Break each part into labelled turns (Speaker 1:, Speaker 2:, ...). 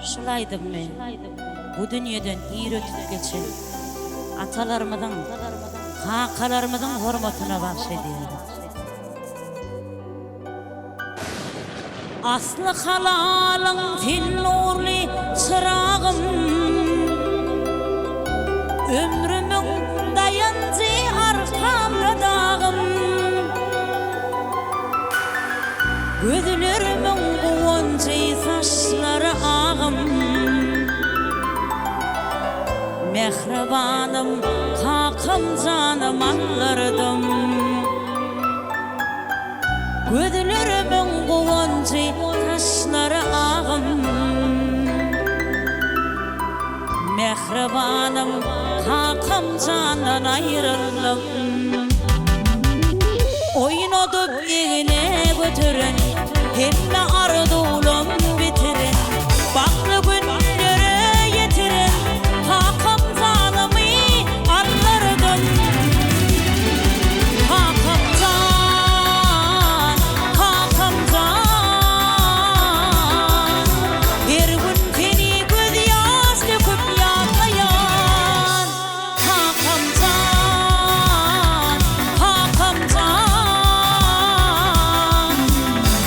Speaker 1: Şul aýdymy bu dünýeden ir ötüp geçen atalarymyzyň, kakalarymyzyň hormatyna bagş edýäris. Asly halalyň sen nurly çyragym, Ömrümiň daýanjy arkamda dagym. Gözlerimiň guwanjy saçlary agym, Mähribanym kakam janym aldyrdym. Gözlerimiň guwanjy saçlary agym, Mähribanym kakam jandan aýryldym. Oýnadyp egne göteren, Hemme arzuwlam bitiren, Bagtly günlere ýetiren, Kakam janymy aldyrdym. Kakam jan, kakam jan, Her gün seni gözýaş döküp ýatlaýan. Kakam jan, kakam jan,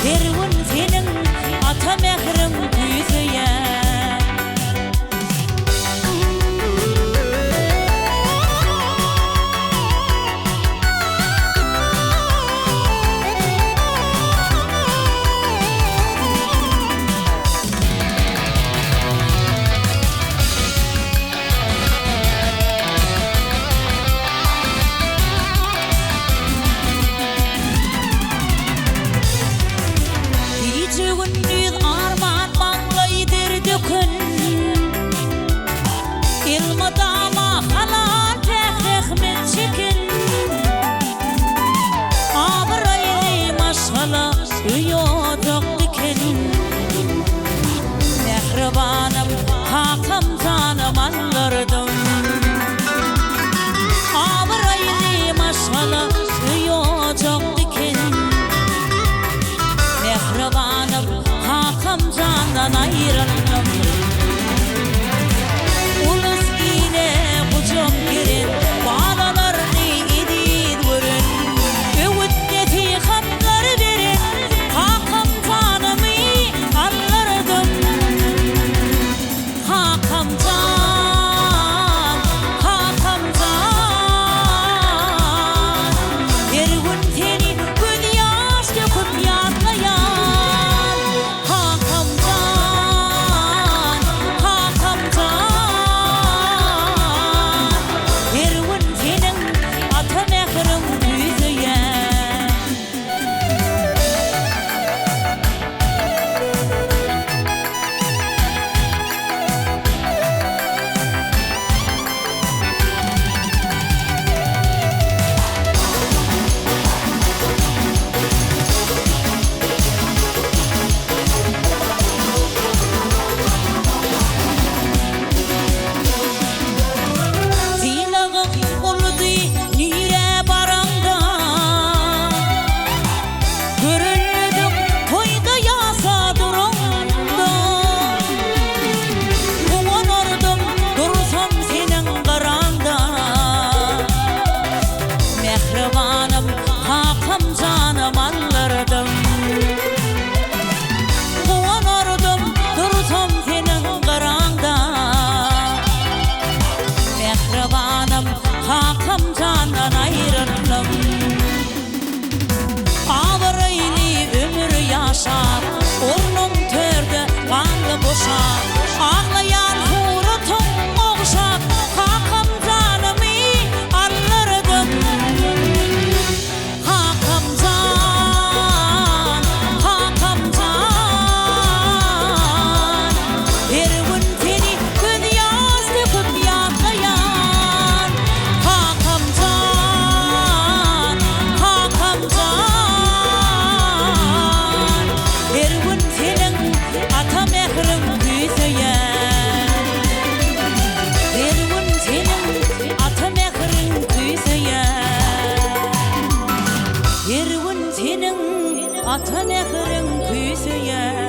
Speaker 1: Her gün seniň ata mähriň küýseýän. Gije-gündiz arman maňlaý der döken, Elmydama halal päk zähmet çeken, Abraýly maşgala öý-ojak diken. Mähribanym kakam janym aldyrdym. Abraýly maşgala öý-ojak diken. Mähribanym kakam jandan aýryldym. Ulus ile gujak geren, balalaryny eziz gören, öwüt-nesihatlar beren kakam janymy aldyrdym. Kakam jan, kakam jan, Her gün seni gözýaş döküp ýatlaýan. Kakam jan, kakam jan, Her gün seniň ata mähriň küýseýän. Sylagyň uludy nirä baraňda. Görüldiň toýda ýasa duraňda. Guwanardym dursam seniň gyraňda. Mähribanym kakam janym aldyrdym. Guwanardym dursam seniň gyraňda. Mähribanym kakam jandan aýryldym. Abraýly ömür ýaşap, ornuň törde galdy boşap. Aglaýan suratyň ogşap, kakam janymy aldyrdym. Kakam jan, kakam jan, Her gün seni gözýaş döküp ýatlaýan. Kakam jan, kakam jan, Her gün seniň ata mähriň küýseýän. Her gün seniň ata mähriň küýseýän. Her gün seniň ata mähriň küýseýän.